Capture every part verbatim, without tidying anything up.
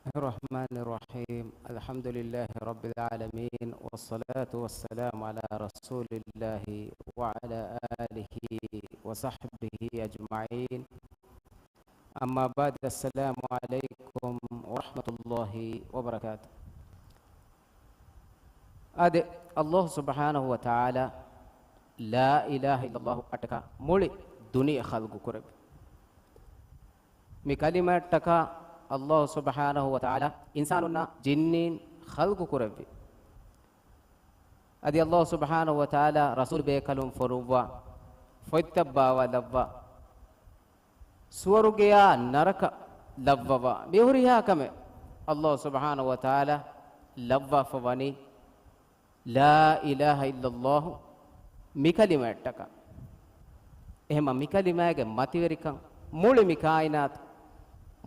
الرحمن الرحيم. الحمد لله رب العالمين، والصلاة والسلام على رسول الله وعلى آله وصحبه أجمعين. أما بعد، السلام عليكم ورحمة الله وبركاته. އާދެ، އައްލާހު ސުބްޙާނަހު ވަތަޢާލާ ލާ އިލާހަ އިއްލައްލާހު އަށްޓަކާ މުޅި ދުނިޔެ ޚަލްޤު ކުރެއްވި. މި ކަލިމައަށްޓަކާ އައްލާހު ސުބްޙާނަހު ވަތަޢާލާ އިންސާނުންނާ ޖިންނީން ޚަލްޤު ކުރެއްވި. އަދި އައްލާހު ސުބްޙާނަހު ވަތަޢާލާ ރަސޫލު ބޭކަލުން ފޮރުއްވާ، ފޮތްތައް ބާވާލައްވާ، ސުވަރުގެޔާ ނަރަކަ ލައްވަވާ، މި ހުރިހާ ކަމެއް އައްލާހު ސުބްޙާނަހު ވަތަޢާލާ ލައްވާފަ ވަނީ، ލާ އިލާހަ އިއްލައްލާހު މި ކަލިމައަށްޓަކާ. އެހެމަ މި ކަލިމާގެ މަތިވެރިކަން މުޅި މި ކާއިނާތު،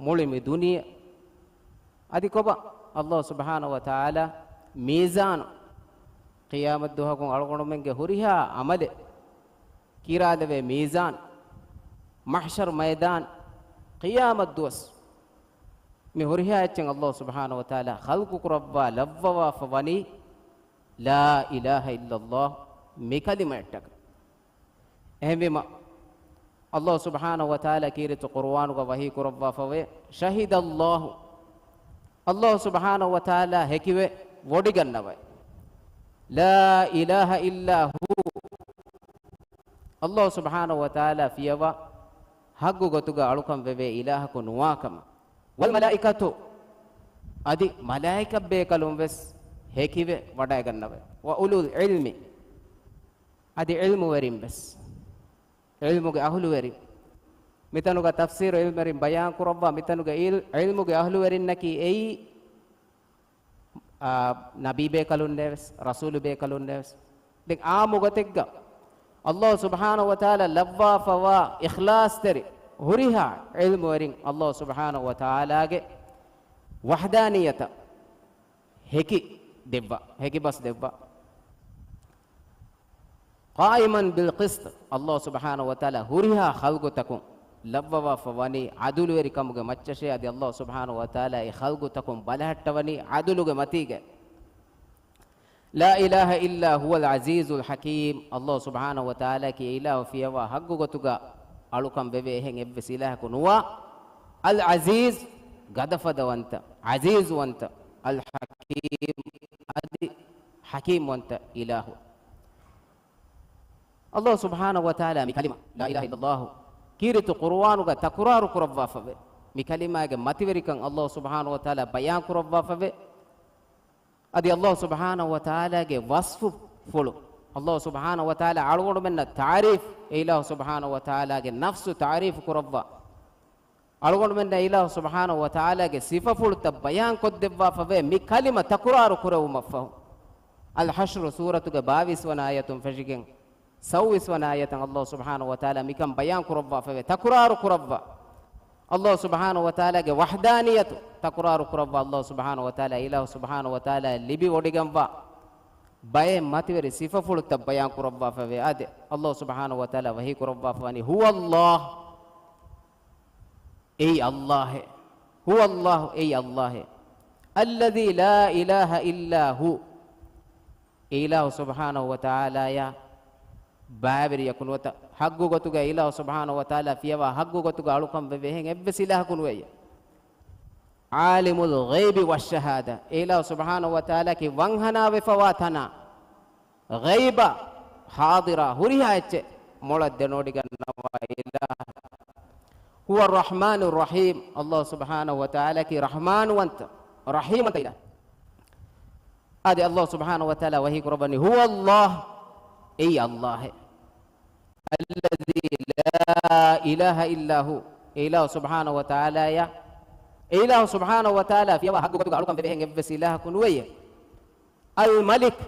މުޅި މި ދުނިޔެ، އަދި ކޮބާ އައްލާހު ސުބްޙާނަހު ވަތަޢާލާ މީޒާނު، ޤިޔާމަތް ދުވަހަކުން އަޅުގަނޑުމެންގެ ހުރިހާ ޢަމަލެއް ކިރާލެވޭ މީޒާން، މަޙްޝަރު މައިދާން، ޤިޔާމަތް ދުވަސް، މި ހުރިހާ އެއްޗެއް އައްލާހު ސުބްޙާނަހު ވަތަޢާލާ ޚަލްޤު ކުރައްވާ ލައްވަވާފަ ވަނީ، ލާ އިލާހަ އިއްލައްލާހު މި ކަލިމައަށްޓަކާ. އެހެންވީމަ، އައްލާހު ސުބްޙާނަހު ވަތަޢާލާ ކީރިތި ޤުރުއާނުގަ ވަޙީ ކުރައްވާފަވޭ، ޝަހިދައްލާހު، އައްލާހު ސުބްޙާނަހު ވަތަޢާލާ ހެކިވެ ވޮޑިގަންނަވައި، ލާ އިލާހަ އިއްލާ ހޫ، އައްލާހު ސުބްޙާނަހު ވަތަޢާލާ ފިޔަވާ ޙައްޤު ގޮތުގަ އަޅުކަން ވެވޭ އިލާހަކު ނުވާކަމަށް، ވަލް މަލާއިކަތު، އަދި މަލާއިކަތްބޭކަލުން ވެސް ހެކިވެ ވަޑައިގަންނަވައި، ވަ އުލުލް ޢިލްމި، އަދި ޢިލްމުވެރިން ވެސް، ޢިލްމުގެ އަހުލުވެރިން. މިތަނުގަ ތަފްސީރު ޢިލްމުވެރިން ބަޔާން ކުރައްވާ، މިތަނުގެ ޢިލް-، ޢިލްމުގެ އަހުލުވެރިންނަކީ އެއީ، އާ، ނަބީބޭކަލުންނޭވެސް، ރަސޫލުބޭކަލުންނޭވެސް. ދެން ޢާއްމު ގޮތެއްގަ އައްލާހު ސުބްޙާނަހު ވަތަޢާލާ ލައްވާފަވާ އިޚްލާޞްތެރި ހުރިހާ ޢިލްމުވެރިން އައްލާހު ސުބްޙާނަހު ވަތަޢާލާގެ ވަޙްދާނިއްޔަތަށް ހެކި ދެއްވާ، ހެކިބަސް ދެއްވާ. ޤާއިމަން ބިލް ޤިސްޠި، އައްލާހު ސުބްޙާނަހު ވަތަޢާލާ ހުރިހާ ޚަލްޤުތަކުން ލައްވަވާފަ ވަނީ ޢަދުލުވެރިކަމުގެ މައްޗަށޭ. އަދި އައްލާހު ސުބްޙާނަހު ވަތަޢާލާ އެ ޚަލްޤުތަކުން ބަލަހައްޓަވަނީ ޢަދުލުގެ މަތީގަ. ލާ އިލާހަ އިއްލާ ހުވަލް ޢަޒީޒުލް ޙަކީމް، އައްލާހު ސުބްޙާނަހު ވަތަޢާލާއަކީ އެ އިލާހު ފިޔަވާ ޙައްޤު ގޮތުގަ އަޅުކަން ވެވޭ އެހެން އެއްވެސް އިލާހަކު ނުވާ. އަލް ޢަޒީޒް، ގަދަފަދަވަންތަ، ޢަޒީޒުވަންތަ، އަލް ޙަކީމް، އަދި ޙަކީމްވަންތަ އިލާހު. އައްލާހު ސުބްޙާނަހު ވަތަޢާލާ މި ކަލިމަ، ލާ އިލާހަ އިއްލައްލާހު، ކީރިތި ޤުރުއާނުގަ ތަކުރާރު ކުރައްވާފަވޭ. މި ކަލިމާގެ މަތިވެރިކަން އައްލާހު ސުބްޙާނަހު ވަތަޢާލާ ބަޔާން ކުރައްވާފަވޭ. އަދި އައްލާހު ސުބްޙާނަހު ވަތަޢާލާގެ ވަޞްފުފުޅު، އައްލާހު ސުބްޙާނަހު ވަތަޢާލާ އަޅުގަނޑުމެންނަށް ތާރީފް، އެ އިލާހު ސުބްޙާނަހު ވަތަޢާލާގެ ނަފްސު ތާރީފު ކުރައްވާ، އަޅުގަނޑުމެންނަށް އިލާހު ސުބްޙާނަހު ވަތަޢާލާގެ ސިފަފުޅުތައް ބަޔާން ކޮށްދެއްވާފަވޭ މި ކަލިމަ ތަކުރާރު ކުރެވުމަށްފަހު. އަލް ޙަޝްރު ސޫރަތުގެ ބާވީސް ވަނަ އާޔަތުން ފެށިގެން، ސައުވީސް ވަނަ އާޔަތަށް އައްލާހު ސުބްޙާނަހު ވަތަޢާލާ މިކަން ބަޔާން ކުރައްވާފަވޭ، ތަކުރާރު ކުރައްވާ. އައްލާހު ސުބްޙާނަހު ވަތަޢާލާގެ ވަޙްދާނިއްޔަތު ތަކުރާރު ކުރައްވާ، އައްލާހު ސުބްޙާނަހު ވަތަޢާލާ އިލާހު ސުބްޙާނަހު ވަތަޢާލާ ލިބި ވޮޑިގަންވާ ބައެއް މަތިވެރި ސިފަފުޅުތައް ބަޔާން ކުރައްވާފަވޭ. އާދެ، އައްލާހު ސުބްޙާނަހު ވަތަޢާލާ ވަޙީ ކުރައްވާފަވަނީ، ހުވައްލާހު، އެއީ އައްލާހެއް. ހުވައްލާހު، އެއީ އައްލާހެއް. އައްލަޛީ ލާ އިލާހަ އިއްލާ ހޫ. އެ އިލާހު ސުބްޙާނަހު ވަތަޢާލާޔާ ބައިވެރިޔަކު ނުވަތަ، ޙައްޤު ގޮތުގަ އިލާހު ސުބްޙާނަހު ވަތަޢާލާ ފިޔަވާ ޙައްޤު ގޮތުގަ އަޅުކަން ވެވޭ އެހެން އެއްވެސް އިލާހަކު ނުވެއްޔާ. ޢާލިމުލް ޣައިބި ވައްޝަހާދަ. އެ އިލާހު ސުބްޙާނަހު ވަތަޢާލާއަކީ ވަންހަނާވެފަވާ ތަނާ، ޣައިބާ ޙާޟިރާ ހުރިހާ އެއްޗެއް މޮޅަށް ދެނެވޮޑިގަންނަވާ އިލާހު. ހުވަ ރަޙްމާނު ރަޙީމް. އައްލާހު ސުބްޙާނަހު ވަތަޢާލާއަކީ ރަޙްމާނުވަންތަ، ރަޙީމްވަންތަ އިލާހު. އާދެ، އައްލާހު ސުބްޙާނަހު ވަތަޢާލާ ވަޙީ ކުރައްވަނީ، ހުވައްލާހު، އެއީ އައްލާހެއް. އައްލަޛީ ލާ އިލާހަ އިއްލާ ހޫ. އެ އިލާހު ސުބްޙާނަހު ވަތަޢާލާޔާ، އެ އިލާހު ސުބްޙާނަހު ވަތަޢާލާ ފިޔަވާ ޙައްޤު ގޮތުގަ އަޅުކަން ވެވޭ އެހެން އެއްވެސް އިލާހަކު ނުވެއްޔާ. އަލް މަލިކް.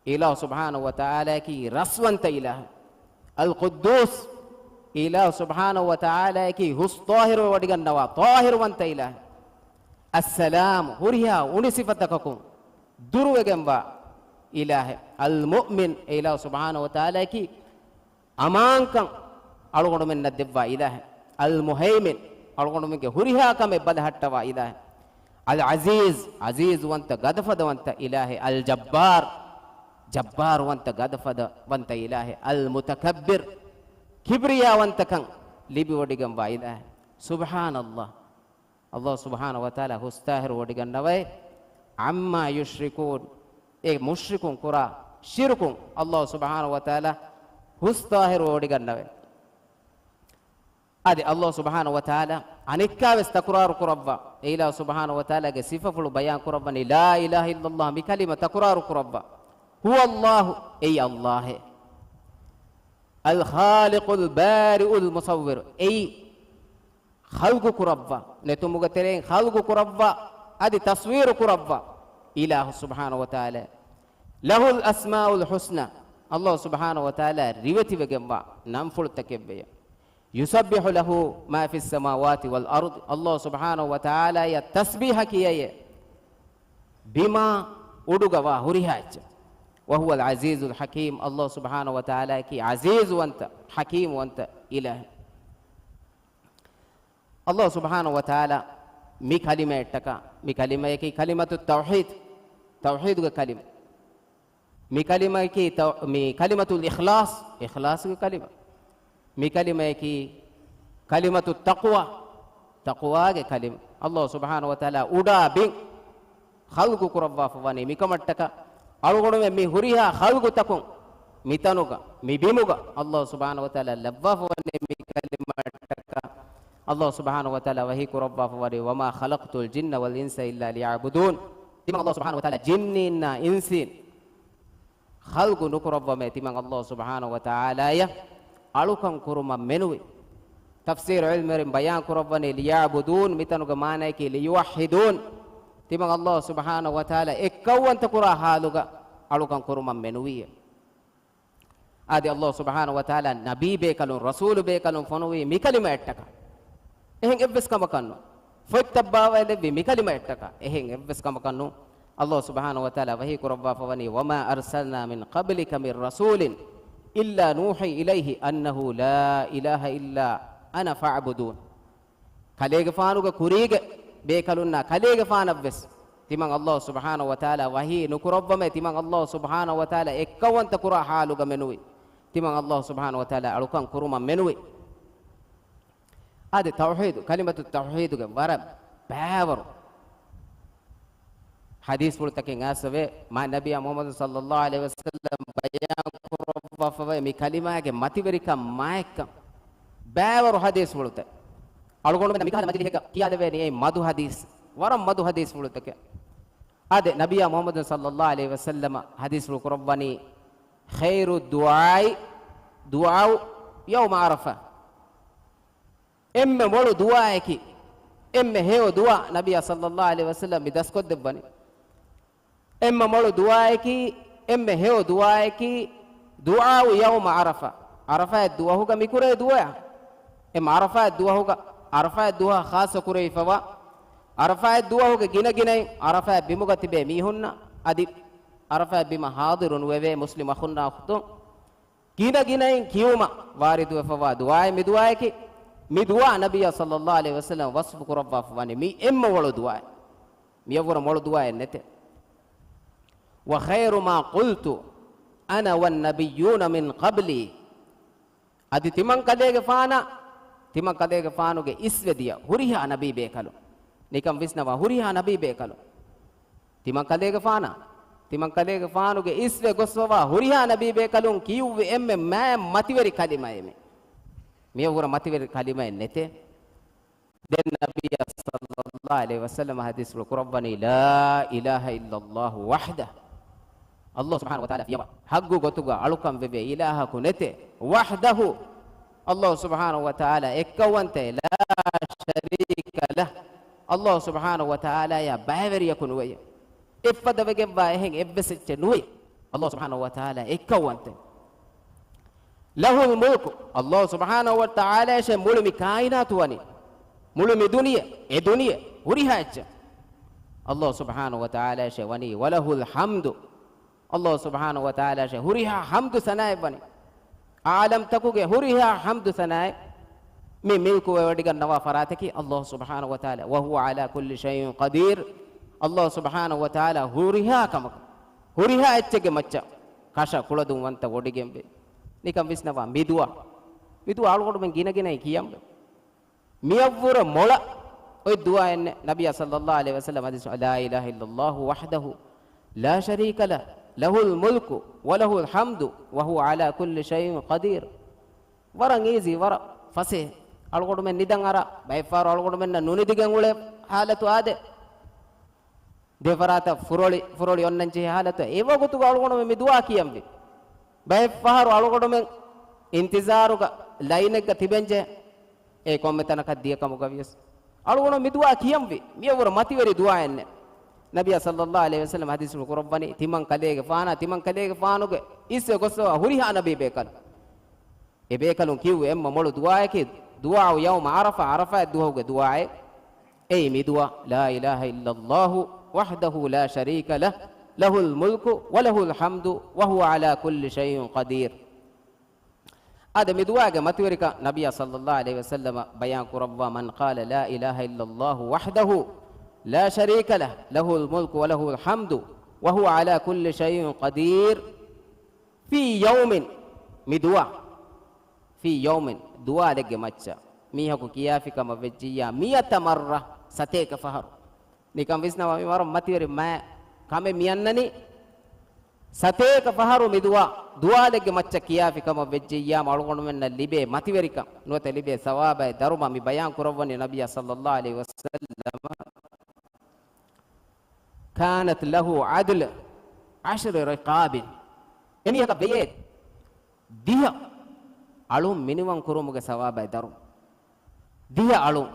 އިލާހު ސުބްޙާނަހު ވަތަޢާލާއަކީ ރަސްވަންތަ އިލާހެއް. އަލް ޤުއްދޫސް. އިލާހު ސުބްޙާނަހު ވަތަޢާލާއަކީ ހުސް ޠާހިރުވެވޮޑިގަންނަވާ ޠާހިރުވަންތަ އިލާހެއް. އައްސަލާމް. ހުރިހާ އުނި ސިފަތަކަކުން ދުރުވެގެންވާ އިލާހެއް. އަލް މުއުމިން. އެ އިލާހު ސުބްޙާނަހު ވަތަޢާލާއަކީ އަމާންކަން އަޅުގަނޑުމެންނަށް ދެއްވާ އިލާހެއް. އަލް މުހައިމިން، އަޅުގަނޑުމެންގެ ހުރިހާ ކަމެއް ބަލަހައްޓަވާ އިލާހެއް. އަލް ޢަޒީޒް، ޢަޒީޒްވަންތަ ގަދަފަދަވަންތަ އިލާހެއް. އަލް ޖައްބާރް، ޖައްބާރުވަންތަ ގަދަފަދަވަންތަ އިލާހެއް. އަލް މުތަކައްބިރް، ކިބްރިޔާވަންތަކަން ލިބިވޮޑިގެންވާ އިލާހެއް. ސުބްޙާނައްލާހް. އަލްލާހު ސުބްޙާނަހު ވަތަޢާލާ ހުސް ޠާހިރު ވޮޑިގަންނަވައި، ޢައްމާ ޔުޝްރިކޫން، އެ މުޝްރިކުން ކުރާ ޝިރުކުން އަލްލާހު ސުބްޙާނަހު ވަތަޢާލާ ހުސް ޠާހިރު ވޮޑިގަންނަވައި. އަދި އަލްލާހު ސުބްޙާނަހު ވަތަޢާލާ އަނެއްކާވެސް ތަކުރާރު ކުރައްވާ، އެ އިލާހު ސުބްޙާނަހު ވަތަޢާލާގެ ސިފަފުޅު ބަޔާން ކުރައްވަނީ، ލާ އިލާހަ އިއްލައްލާހު، މި ކަލިމަ ތަކުރާރު ކުރައްވާ. ހުވައްލާހު، އެއީ އަލްލާހޭ. އަލްޚާލިޤުލް ބާރިއުލް މުޞައްވިރު، އެއީ ޚަލްޤު ކުރައްވާ، ނެތުމުގެ ތެރެއިން ޚަލްޤު ކުރައްވާ، އަދި ތަޞްވީރު ކުރައްވާ އިލާހު ސުބްޙާނަހު ވަތަޢާލާ. ލަހުލް އަސްމާއުލް ޙުސްނާ، އަލްލާހު ސުބްޙާނަހު ވަތަޢާލާ ރިވެތިވެގެންވާ ނަންފުޅުތަކެއްވެޔޭ. ޔުސައްބިޙު ލަހު މާ ފިއްސަމާވާތި ވަލް އަރްޟް، އަލްލާހު ސުބްޙާނަހު ވަތަޢާލާއަށް ތަސްބީޙަ ކިޔަޔޭ، ބިމާ އުޑުގަވާ ހުރިހާ އެއްޗެއް. ވަހުވަލް ޢަޒީޒުލް ޙަކީމް، އަލްލާހު ސުބްޙާނަހު ވަތަޢާލާއަކީ ޢަޒީޒުވަންތަ، ޙަކީމްވަންތަ އިލާހެއް. އަލްލާހު ސުބްޙާނަހު ވަތަޢާލާ މި ކަލިމައަށްޓަކާ، މި ކަލިމަޔަކީ ކަލިމަތު ތައުޙީދް، ތައުޙީދުގެ ކަލިމަ. މި ކަލިމަޔަކީ ތަ-، މި ކަލިމަތުލް އިޚްލާޞް، އިޚްލާޞްގެ ކަލިމަ. މި ކަލިމަޔަކީ ކަލިމަތު ތަޤްވާ، ތަޤްވާގެ ކަލިމަ. އަލްލާހު ސުބްޙާނަހު ވަތަޢާލާ އުޑާ ބިން ޚަލްޤު ކުރައްވާފަ ވަނީ މިކަމަށްޓަކާ، އަޅުގަނޑުމެން މި ހުރިހާ ޚަލްޤުތަކުން މިތަނުގަ، މި ބިމުގަ އަލްލާހު ސުބްޙާނަހު ވަތަޢާލާ ލައްވާފަ ވަނީ މި ކަލިމައަށްޓަކާ. އަލްލާހު ސުބްޙާނަހު ވަތަޢާލާ ވަޙީ ކުރައްވާފަ ވަނީ، وما خلقت الجن والإنس إلا ليعبدون. ތިމަން އަލްލާހު ސުބްޙާނަހު ވަތަޢާލާ ޖިންނީންނާ އިންސީން ޚަލްޤު ނުކުރައްވަމޭ، ތިމަން އަލްލާހު ސުބްޙާނަހު ވަތަޢާލާއަށް އަޅުކަން ކުރުމަށް މެނުވީ. ތަފްސީރު ޢިލްމުވެރިން ބަޔާން ކުރައްވަނީ، ليعبدون މިތަނުގެ މާނަޔަކީ ليوحدون، ތިމަން އަލްލާހު ސުބްޙާނަހު ވަތަޢާލާ އެއްކައުވަންތަ ކުރާ ޙާލުގަ އަޅުކަން ކުރުމަށް މެނުވީ. އާދެ، އަލްލާހު ސުބްޙާނަހު ވަތަޢާލާ ނަބީ ބޭކަލުން، ރަސޫލު ބޭކަލުން ފޮނުވީ މި ކަލިމައަށްޓަކާ. އެހެން އެއްވެސް ކަމަކަށް ނޫން. ފޮތްތައް ބާވައިލެއްވީ މި ކަލިމައަށްޓަކާ. އެހެން އެއްވެސް ކަމަކަށް ނޫން. އަލްލާހު ސުބްޙާނަހު ވަތަޢާލާ ވަޙީ ކުރައްވާފަ ވަނީ، وما أرسلنا من قبلك من رسول إلا نوحي إليه أنه لا إله إلا أنا فاعبدون. ކަލޭގެފާނުގެ ކުރީގެ ބޭކަލުންނާ ކަލޭގެފާނަށްވެސް ތިމަން އަލްލާހު ސުބްޙާނަހު ވަތަޢާލާ ވަޙީ ނުކުރައްވަމޭ، ތިމަން އަލްލާހު ސުބްޙާނަހު ވަތަޢާލާ އެއްކައުވަންތަ ކުރާ ޙާލުގަ މެނުވީ. ތިމަން އަލްލާހު ސުބްޙާނަހު ވަތަޢާލާ އަޅުކަން ކުރުމަށް މެނުވީ. އާދެ، ތައުޙީދު، ކަލިމަތު ތައުޙީދުގެ ވަރަށް ބައިވަރު ޙަދީޘްފުޅުތަކެއް އައިސްފަވޭ، މާތް ނަބިއްޔާ މުޙައްމަދު ޞައްލައްލާހު ޢަލައިހި ވަސައްލަމް ބަޔާން ކުރައްވާފަވޭ މި ކަލިމާގެ މަތިވެރިކަން މާތްކަން. ބައިވަރު ޙަދީޘްފުޅުތައް. އަޅުގަނޑުމެން މިކަހަލަ މަޖިލިހެއްގަ ކިޔާދެވޭނީ އެއީ މަދު ޙަދީޘް. ވަރަށް މަދު ޙަދީޘްފުޅުތަކެއް. އާދެ، ނަބިއްޔާ މުޙައްމަދު ޞައްލައްލާހު ޢަލައިހި ވަސައްލަމަ ޙަދީޘްފުޅު ކުރައްވަނީ، خير الدعاء دعاء يوم عرفة. އެންމެ މޮޅު ދުޢާއަކީ، އެންމެ ހެޔޮ ދުޢާ ނަބިއްޔާ ޞައްލައްލާހު ޢަލައިހި ވަސައްލަމް މި ދަސްކޮށްދެއްވަނީ. އެންމެ މޮޅު ދުޢާއަކީ، އެންމެ ހެޔޮ ދުޢާއަކީ، ދުޢާއު ޔައުމަ ޢަރަފާ. ޢަރަފާތް ދުވަހުގަ މި ކުރޭ ދުޢާ. އެ ޢަރަފާތް ދުވަހުގަ، ޢަރަފާތް ދުވަހަށް ޚާއްޞަ ކުރެވިފަވާ، ޢަރަފާތް ދުވަހުގެ ގިނަ ގިނައިން ޢަރަފާތް ބިމުގަ ތިބޭ މީހުންނަށް، އަދި ޢަރަފާތް ބިމަށް ޙާޟިރު ނުވެވޭ މުސްލިމް އަޚުންނާ އުޚްތުން، ގިނަ ގިނައިން ކިޔުމަށް ވާރިދުވެފަވާ ދުޢާއެއް މި ދުޢާއަކީ. މި ދުޢާ ނަބިއްޔާ ޞައްލައްލާހު ޢަލައިހި ވަސައްލަމަ ވަޞްފު ކުރައްވާފަ ވަނީ މި އެންމެ މޮޅު ދުޢާއެއް. މިއަށްވުރެ މޮޅު ދުޢާއެއް ނެތޭ. وخير ما قلت أنا والنبيون من قبلي. އަދި ތިމަން ކަލޭގެފާނާ، ތިމަން ކަލޭގެފާނުގެ އިސްވެ ދިޔަ ހުރިހާ ނަބީ ބޭކަލުން. ނިކަން ވިސްނަވާ، ހުރިހާ ނަބީ ބޭކަލުން. ތިމަން ކަލޭގެފާނާ، ތިމަން ކަލޭގެފާނުގެ އިސްވެ ގޮސްފަވާ ހުރިހާ ނަބީ ބޭކަލުން ކިޔުއްވި އެންމެ މާތް މަތިވެރި ކަލިމައެއް މި. މިއަށްވުރެ މަތިވެރި ކަލިމައެއް ނެތޭ. ދެން ނަބިއްޔާ ޞައްލައްލާހު ޢަލައިހި ވަސައްލަމަ ޙަދީޘްފުޅު ކުރައްވަނީ، لا إله إلا الله وحده. އަލްލާހު ސުބްޙާނަހު ވަތަޢާލާ ފިޔަވާ، ޙައްޤު ގޮތުގަ އަޅުކަން ވެވޭ އިލާހަކު ނެތޭ. وحده. އަލްލާހު ސުބްޙާނަހު ވަތަޢާލާ އެއްކައުވަންތައޭ. لا شريك له. އަލްލާހު ސުބްޙާނަހު ވަތަޢާލާއާ ބައިވެރިޔަކު ނުވެޔޭ. އެއްފަދަ ވެގެންވާ އެހެން އެއްވެސް އެއްޗެއް ނުވެ. އަލްލާހު ސުބްޙާނަހު ވަތަޢާލާ އެއްކައުވަންތެއް. لَهُ الْمُلْكُ، އަލްލާހު ސުބްޙާނަހު ވަތަޢާލާއަށޭ މުޅި މި ކާއިނާތު ވަނީ. މުޅި މި ދުނިޔެ، އެ ދުނިޔެ، ހުރިހާ އެއްޗެއް. އަލްލާހު ސުބްޙާނަހު ވަތަޢާލާއަށޭ ވަނީ. وَلَهُ الْحَمْدُ، އަލްލާހު ސުބްޙާނަހު ވަތަޢާލާއަށޭ ހުރިހާ ޙަމްދު ސަނާއެއް ވަނީ. ޢާލަމްތަކުގެ ހުރިހާ ޙަމްދު ސަނާއެއް. މި މިލްކުވެވަޑިގަންނަވާ ފަރާތަކީ ﷲ ސުބްޙާނަހޫ ވަތަޢާލާ، وهو على كل شيء قدير. ﷲ ސުބްޙާނަހޫ ވަތަޢާލާ ހުރިހާ ކަމަކަށް، ހުރިހާ އެއްޗެއްގެ މައްޗަށް ކަށަ ކުޅަދުންވަންތަ ވޮޑިގެންވޭ. ނިކަން ވިސްނަވާ، މި ދުޢާ، މި ދުޢާ އަޅުގަނޑުމެން ގިނަގިނައިން ކިޔަންވޭ. މިއަށްވުރެ މޮޅަށް އޮތް ދުޢާއެއްނެއް. ނަބިއްޔާ ޞައްލައްލާހު ޢަލައިހި ވަސައްލަމް ޙަދީޘް، لا إله إلا الله وحده لا شريك له، له الملك وله الحمد وهو على كل شيء قدير. ވަރަށް އީޒީ، ވަރަށް ފަސޭހަ. އަޅުގަނޑުމެން ނިދަން އަރާ، ބައެއްފަހަރު އަޅުގަނޑުމެންނަށް ނުނިދިގެން އުޅޭ ޙާލަތު އާދޭ. ދެފަރާތަށް ފުރޮޅި، ފުރޮޅި އޮންނަން ޖެހޭ ޙާލަތު. އެ ވަގުތުގަ އަޅުގަނޑުމެން މި ދުޢާ ކިޔަންވީ. ބައެއްފަހަރު އަޅުގަނޑުމެން އިންތިޒާރުގަ ލައިނެއްގަ ތިބެންޖެހޭ. އެ ކޮންމެ ތަނަކަށް ދިޔަ ކަމުގަ ވިޔަސް އަޅުގަނޑު މި ދުޢާ ކިޔަންވީ. މިއަށްވުރެ މަތިވެރި ދުޢާއެއްނެއް. ނަބިއްޔާ ޞައްލައްލާހު ޢަލައިހި ވަސައްލަމް ޙަދީޘްފުޅު ކުރައްވަނީ، ތިމަން ކަލޭގެފާނާ، ތިމަން ކަލޭގެފާނުގެ އިސްވެ ގޮސްފަވާ ހުރިހާ ނަބީ ބޭކަލުން. އެ ބޭކަލުން ކިޔުއްވި އެންމެ މޮޅު ދުޢާއަކީ، ދުޢާއު ޔައުމު ޢަރަފާ، ޢަރަފާތް ދުވަހުގެ ދުޢާއެއް. އެއީ މި ދުޢާ، لا إله إلا الله وحده لا شريك له، له الملك وله الحمد وهو على كل شيء قدير. އާދެ، މި ދުޢާގެ މަތިވެރިކަން ނަބިއްޔާ ޞައްލައްލާހު ޢަލައިހި ވަސައްލަމަ ބަޔާން ކުރައްވާ، من قال لا إله إلا الله وحده لا شريك له، له الملك وله الحمد وهو على كل شيء قدير، في يوم، މި ދުޢާ، في يوم، ދުވާލެއްގެ މައްޗަށް މީހަކު ކިޔާފި ކަމަށް ވެއްޖިއްޔާ، مئة مرة، ސަތޭކަ ފަހަރު. ނިކަން ވިސްނަވާ، މި ވަރަށް މަތިވެރި މާ ކަމެއް މި އަންނަނީ. ސަތޭކަ ފަހަރު މި ދުޢާ، ދުވާލެއްގެ މައްޗަށް ކިޔާފި ކަމަށް ވެއްޖިއްޔާމު، އަޅުގަނޑުމެންނަށް ލިބޭ މަތިވެރިކަން ނުވަތަ ލިބޭ ސަވާބާއި ދަރުމަ މި ބަޔާން ކުރައްވަނީ ނަބިއްޔާ ޞައްލައްލާހު ޢަލައިހި ވަސައްލަމަ. كانت له عدل عشر رقاب. އެމީހަކަށް ވެޔޭ ދިހަ އަޅުން މިނިވަން ކުރުމުގެ ސަވާބާއި ދަރުމަ. ދިހަ އަޅުން،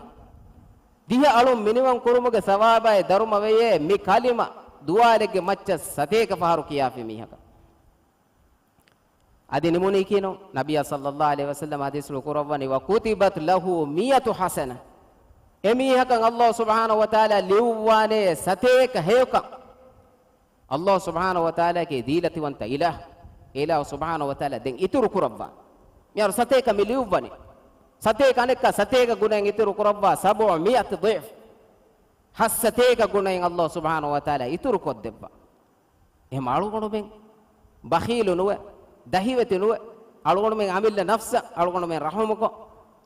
ދިހަ އަޅުން މިނިވަން ކުރުމުގެ ސަވާބާއި ދަރުމަ ވެޔޭ މި ކަލިމަ ދުވާލެއްގެ މައްޗަށް ސަތޭކަ ފަހަރު ކިޔާފި މީހަކަށް. އަދި ނިމުނީކީނު، ނަބިއްޔާ ޞައްލައްލާހު ޢަލައިހި ވަސައްލަމަ ޙަދީޘްފުޅު ކުރައްވަނީ، وكتبت له مئة حسنة. އެމީހަކަށް ﷲ ސުބްޙާނަހޫ ވަތަޢާލާ ލިޔުއްވާނޭ ސަތޭކަ ހެޔޮކަން. ﷲ ސުބްޙާނަހޫ ވަތަޢާލާގެ ދީލަތިވަންތަ އިލާހު، އެ އިލާހު ސުބްޙާނަހޫ ވަތަޢާލާ ދެން އިތުރު ކުރައްވާ. މިހާރު ސަތޭކަ މި ލިޔުއްވަނީ. ސަތޭކަ އަނެއްކާ ސަތޭކަ ގުނައިން އިތުރު ކުރައްވާ، سبعمائة ضعف. ހަތް ސަތޭކަ ގުނައިން ﷲ ސުބްޙާނަހޫ ވަތަޢާލާ އިތުރު ކޮށްދެއްވާ. އެހެން އަޅުގަނޑުމެން ބަޚީލު ނުވެ، ދަހިވެތި ނުވެ، އަޅުގަނޑުމެން އަމިއްލަ ނަފްސަށް އަޅުގަނޑުމެން ރަޙުމުކޮށް،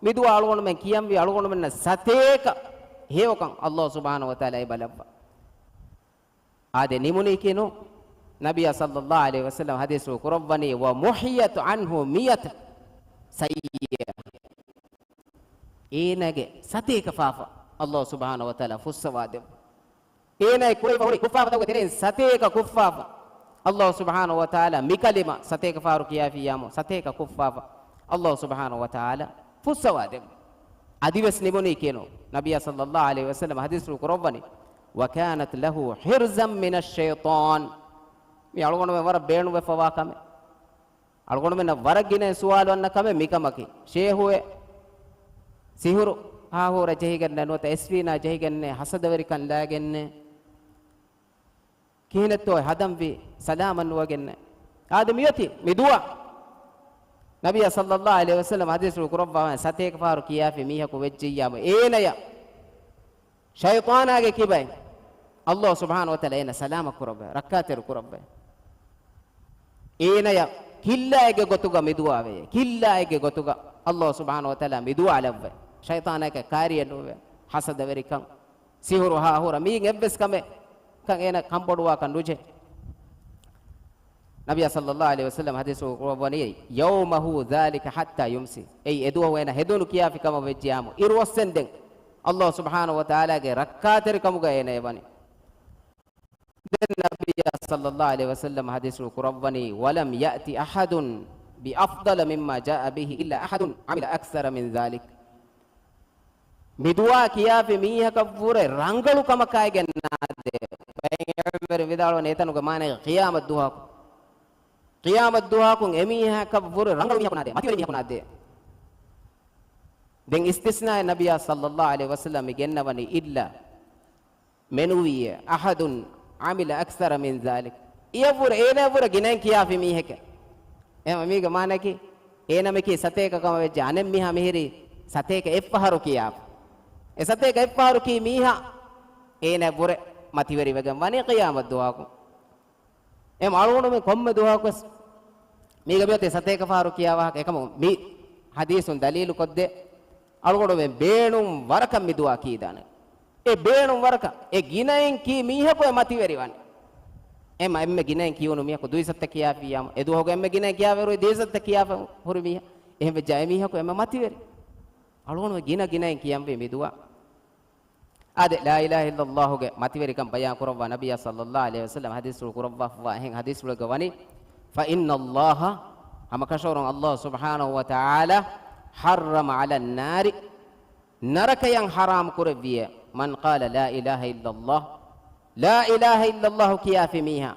މި ދުޢާ އަޅުގަނޑުމެން ކިޔަންވީ އަޅުގަނޑުމެންނަށް ސަތޭކަ ހެޔޮކަން ﷲ ސުބްޙާނަހޫ ވަތަޢާލާ އެބަލައްވާ. އާދެ، ނިމުނީކީނު، ނަބިއްޔާ ޞައްލައްލާހު ޢަލައިހި ވަސައްލަމަ ޙަދީޘްފުޅު ކުރައްވަނީ، ومحيت عنه مئة سيئة. އޭނާގެ ސަތޭކަ ފާފަ ﷲ ސުބްޙާނަހޫ ވަތަޢާލާ ފުއްސަވާދެއްވާ. އޭނާއަށް ކުރެވިފަ ހުރި ކުށްފާފަތަކުގެ ތެރެއިން ސަތޭކަ ކުށްފާފަ ﷲ ސުބްޙާނަހޫ ވަތަޢާލާ މި ކަލިމަ ސަތޭކަ ފަހަރު ކިޔާފިއްޔާމު، ސަތޭކަ ކުށްފާފަ ﷲ ސުބްޙާނަހޫ ވަތަޢާލާ ފުއްސަވާދެއްވާ. އަދިވެސް ނިމުނީކީނު، ނަބިއްޔާ ޞައްލައްލާހު ޢަލައިހި ވަސައްލަމަ ޙަދީޘްފުޅު ކުރައްވަނީ، وكانت له حرزا من الشيطان. މި އަޅުގަނޑުމެން ވަރަށް ބޭނުންވެފަވާ ކަމެއް. އަޅުގަނޑުމެންނަށް ވަރަށް ގިނައިން ސުވާލު އަންނަ ކަމެއް މިކަމަކީ، ޝޭހުވެ، ސިހުރު ހާހޫރަ ޖެހިގެންނެއް ނުވަތަ އެސްވީނާ ޖެހިގެންނެއް، ހަސަދަވެރިކަން ލާގެންނެއް، ކިހިނެއްތޯ ހަދަންވީ ސަލާމަތް ނުވެގެންނެއް. އާދެ، މިއޮތީ މި ދުޢާ. ނަބިއްޔާ ޞައްލައްލާހު ޢަލައިހި ވަސައްލަމަ ޙަދީޘްފުޅު ކުރައްވާ، ސަތޭކަ ފަހަރު ކިޔާފި މީހަކު ވެއްޖިއްޔާމު، އޭނަޔަށް ޝައިޠާނާގެ ކިބައިން ﷲ ސުބްޙާނަހޫ ވަތަޢާލާ އޭނަ ސަލާމަތް ކުރައްވައި، ރައްކާތެރި ކުރައްވައި. އޭނަޔަށް ކިއްލާއެއްގެ ގޮތުގަ މި ދުޢާ ވެޔޭ. ކިއްލާއެއްގެ ގޮތުގަ ﷲ ސުބްޙާނަހޫ ވަތަޢާލާ މި ދުޢާ ލައްވައި. ޝައިޠާނާއަކަށް ކާރިއެއް ނުވެ. ހަސަދަވެރިކަން، ސިހުރު ހާހޫރަ، މީން އެއްވެސް ކަމެއް ކަން އޭނަ ކަންބޮޑުވާކަށް ނުޖެހޭ. ނަބިއްޔާ ޞައްލައްލާހު ޢަލައިހި ވަސައްލަމަ ޙަދީޘްފުޅު ކުރައްވަނީ، يومه ذلك حتى يمسي. އެއީ އެދުވަހު އޭނަ ހެދުނު ކިޔާފި ކަމަށް ވެއްޖިއްޔާމު، އިރު އޮއްސެންދެން ﷲ ސުބްޙާނަހޫ ވަތަޢާލާގެ ރައްކާތެރިކަމުގަ އޭނަ އެވަނީ. ދެން ނަބިއްޔާ ޞައްލައްލާހު ޢަލައިހި ވަސައްލަމަ ޙަދީޘްފުޅު ކުރައްވަނީ، ولم يأت أحد بأفضل مما جاء به إلا أحد عمل أكثر من ذلك. މި ދުޢާ ކިޔާފި މީހަކަށްވުރެ ރަނގަޅު ކަމަކާއި ގެންނާދޭ. ބައެއް ޢިލްމުވެރިން ވިދާޅުވަނީ އެތަނުގެ މާނައީ ޤިޔާމަތް ދުވަހަކު. ޤިޔާމަތް ދުވަހަކުން އެމީހަކަށްވުރެ ރަނގަޅު މީހަކު ނާދޭ، މަތިވެރި މީހަކު ނާދޭ. ދެން އިސްތިސްނާއެއް ނަބިއްޔާ ޞައްލައްލާހު ޢަލައިހި ވަސައްލަމަ މި ގެންނަވަނީ إلا، މެނުވީއޭ، أحد عمل أكثر من ذلك. އެއަށްވުރެ، އޭނައަށްވުރެ ގިނައިން ކިޔާފި މީހެކޭ. އެހެން މީގެ މާނައަކީ، އޭނަ މިކީ ސަތޭކަ ކަމަށް ވެއްޖެ، އަނެއް މީހާ މިހިރީ ސަތޭކަ އެއްފަހަރު ކިޔާފަ. އެ ސަތޭކަ އެއްފަހަރު ކީ މީހާ އޭނަ ބުރެ މަތިވެރިވެގެން ވަނީ ޤިޔާމަތް ދުވަހަކު. އެ އަޅުގަނޑުމެން ކޮންމެ ދުވަހަކުވެސް މީގަ މިއޮތީ ސަތޭކަ ފަހަރު ކިޔާ ވާހަކަ. އެކަމު މި ޙަދީޘުން ދަލީލު ކޮށްދޭ އަޅުގަނޑުމެން ބޭނުން ވަރަކަށް މި ދުޢާ ކީދާނެ. އެ ބޭނުން ވަރަކަށް އެ ގިނައިން ކީ މީހަކު އެ މަތިވެރި ވަނީ. އެމަ އެންމެ ގިނައިން ކިޔުނު މީހަކު ދުއިސައްތަ ކިޔާފިއްޔާމު، އެ ދުވަހުގެ އެންމެ ގިނައިން ކިޔާފައި ހުރި ދުއިސައްތަ ކިޔާފަ ހުރި މީހާ. އެހެން ވެއްޖާ އެ މީހަކު އެންމެ މަތިވެރި. އަޅުގަނޑު ގިނަ ގިނައިން ކިޔަންވީ މި ދުޢާ. އާދެ، ލާ އިލާހަ އިއްލައްލާހުގެ މަތިވެރިކަން ބަޔާން ކުރައްވާ ނަބިއްޔާ ޞައްލައްލާހު ޢަލައިހި ވަސައްލަމަ ޙަދީޘްފުޅު ކުރައްވާފައިވާ އެހެން ޙަދީޘްފުޅެއްގަ ވަނީ، فإن الله، ހަމަކަށަވަރުން ﷲ ސުބްޙާނަހު ވަތަޢާލާ، حرم على النار، ނަރަކަޔަށް ޙަރާމް ކުރެއްވިއޭ، من قال لا إله إلا الله، ލާ އިލާހަ އިއްލައްލާހު ކިޔާފި މީހާ،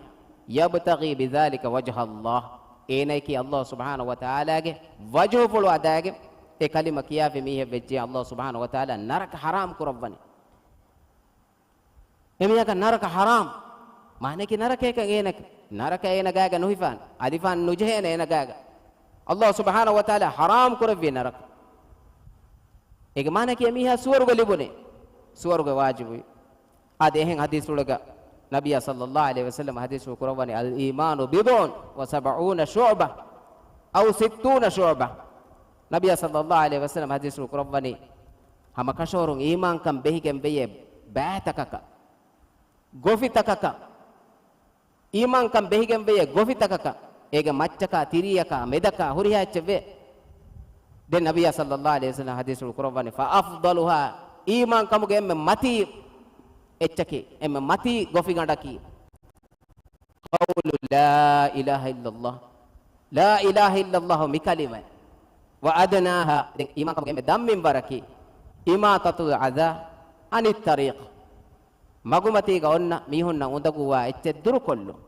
يبتغي بذلك وجه الله، އޭނައަކީ ﷲ ސުބްޙާނަހު ވަތަޢާލާގެ ވަޖްހުފުޅު އަދާގެން އެ ކަލިމަ ކިޔާފި މީހެއް ވެއްޖެ، ﷲ ސުބްޙާނަހު ވަތަޢާލާ ނަރަކަ ޙަރާމް ކުރައްވަނީ. އެމީހަކަށް ނަރަކަ ޙަރާމް. މާނައަކީ ނަރަކަޔަކަށް އޭނަ، ނަރަކަ އޭނަ ގާގަ ނުހިފާނެ. އަލިފާން ނުޖެހޭނެ އޭނަ ގާގަ. ﷲ ސުބްޙާނަހު ވަތަޢާލާ ޙަރާމް ކުރެއްވި ނަރަކަ. އޭގެ މާނައަކީ އެމީހާ ސުވަރުގެ ލިބުނީ. ސުވަރުގެ ވާޖިބުވި. އާދެ، އެހެން ޙަދީޘްފުޅެއްގަ ނަބިއްޔާ ޞައްލައްލާހު ޢަލައިހި ވަސައްލަމަ ޙަދީޘްފުޅު ކުރައްވަނީ، الإيمان بضع وسبعون شعبة أو ستون شعبة. ނަބިއްޔާ ޞައްލައްލާހު ޢަލައިހި ވަސައްލަމަ ޙަދީޘްފުޅު ކުރައްވަނީ، ހަމަކަށަވަރުން އީމާންކަން ބެހިގެން ވެޔޭ ބައިތަކަކަށް، ގޮފިތަކަކަށް، އީމާންކަން ބެހިގެން ވެޔޭ ގޮފިތަކަކަށް، އޭގެ މައްޗަކާ، ތިރީއަކާ، މެދަކާ، ހުރިހާ އެއްޗެއް ވޭ. ދެން ނަބިއްޔާ ޞައްލައްލާހު ޢަލައިހި ވަސައްލަމަ ޙަދީޘްފުޅު ކުރައްވަނީ، فأفضلها، އީމާންކަމުގެ އެންމެ މަތީ އެއްޗަކީ، އެންމެ މަތީ ގޮފިގަނޑަކީ، قول لا إله إلا الله، لا إله إلا الله މި ކަލިމަ. وأدناها، ދެން އީމާންކަމުގެ އެންމެ ދަންމިން ވަރަކީ، إماطة الأذى عن الطريق، މަގުމަތީގަ އޮންނަ މީހުންނަށް އުނދަގޫވާ އެއްޗެއް ދުރުކޮށްލުން.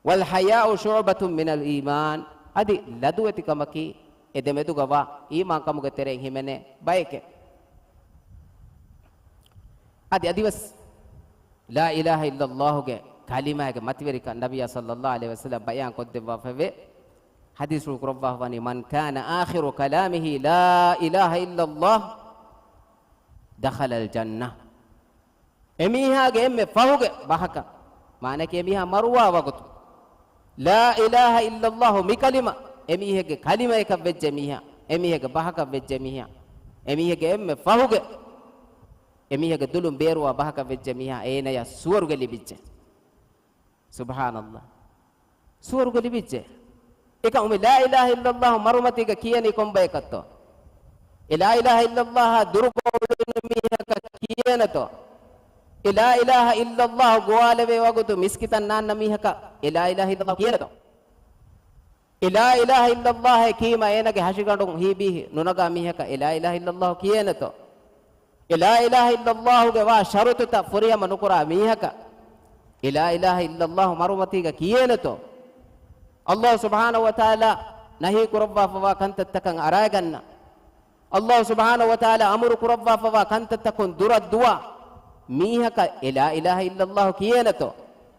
والحياء شعبة من الإيمان، އަދި ލަދުވެތިކަމަކީ އެ ދެމެދުގަވާ އީމާންކަމުގެ ތެރެއިން ހިމެނޭ ބައެކޭ. އަދި އަދިވެސް ލާ އިލާހަ އިއްލައްލާހުގެ ކަލިމާގެ މަތިވެރިކަން ނަބިއްޔާ ޞައްލައްލާހު ޢަލައިހި ވަސައްލަމަ ބަޔާން ކޮށްދެއްވާފައެވެ. ޙަދީޘްފުޅު ކުރައްވާފަވަނީ، من كان آخر كلامه لا إله إلا الله دخل الجنة. އެމީހާގެ އެންމެ ފަހުގެ ބަހަކަށް، މާނައަކީ އެމީހާ މަރުވާ ވަގުތު، ލާ އިލާހަ އިއްލައްލާހު މި ކަލިމަ އެމީހެއްގެ ކަލިމަޔަކަށް ވެއްޖެ މީހާ، އެމީހެއްގެ ބަހަކަށް ވެއްޖެ މީހާ، އެމީހެއްގެ އެންމެ ފަހުގެ، އެމީހެއްގެ ދުލުން ބޭރުވާ ބަހަކަށް ވެއްޖެ މީހާ، އޭނަޔަށް ސުވަރުގެ ލިބިއްޖެ. ސުބްޙާނައްލާހް. ސުވަރުގެ ލިބިއްޖެ. އެކަމު މި ލާ އިލާހަ އިއްލައްލާހު މަރުމަތީގަ ކިޔަނީ ކޮންބަޔަކަށްތޯ؟ އެ ލާ އިލާހަ އިއްލައްލާހާ ދުރުގަ އުޅުނު މީހަކަށް ކިޔޭނެތޯ؟ އެ ލާ އިލާހަ އިއްލައްލާހު ގޮވާލެވޭ ވަގުތު މިސްކިތަށް ނާންނަ މީހަކަށް އެ ލާ އިލާހަ އިއްލައްލާހު ކިޔޭނެތޯ؟ އެ ލާ އިލާހަ އިއްލައްލާހޭ ކީމަ އޭނަގެ ހަށިގަނޑުން ހީބީ ނުނަގާ މީހަކަށް އެ ލާ އިލާހަ އިއްލައްލާހު ކިޔޭނެތޯ؟ އެ ލާ އިލާހަ އިއްލައްލާހުގެ ވާ ޝަރުޠުތައް ފުރިހަމަ ނުކުރާ މީހަކަށް އެ ލާ އިލާހަ އިއްލައްލާހު މަރުމަތީގަ ކިޔޭނެތޯ؟ ﷲ ސުބްޙާނަހު ވަތަޢާލާ ނަހީ ކުރައްވާފަވާ ކަންތައްތަކަށް އަރާގަންނަ، ﷲ ސުބްޙާނަހު ވަތަޢާލާ އަމުރު ކުރައްވާފަވާ ކަންތައްތަކުން ދުރަށް ދުވާ މީހަކަށް އެ ލާ އިލާހަ އިއްލައްލާހު ކިޔޭނެތޯ؟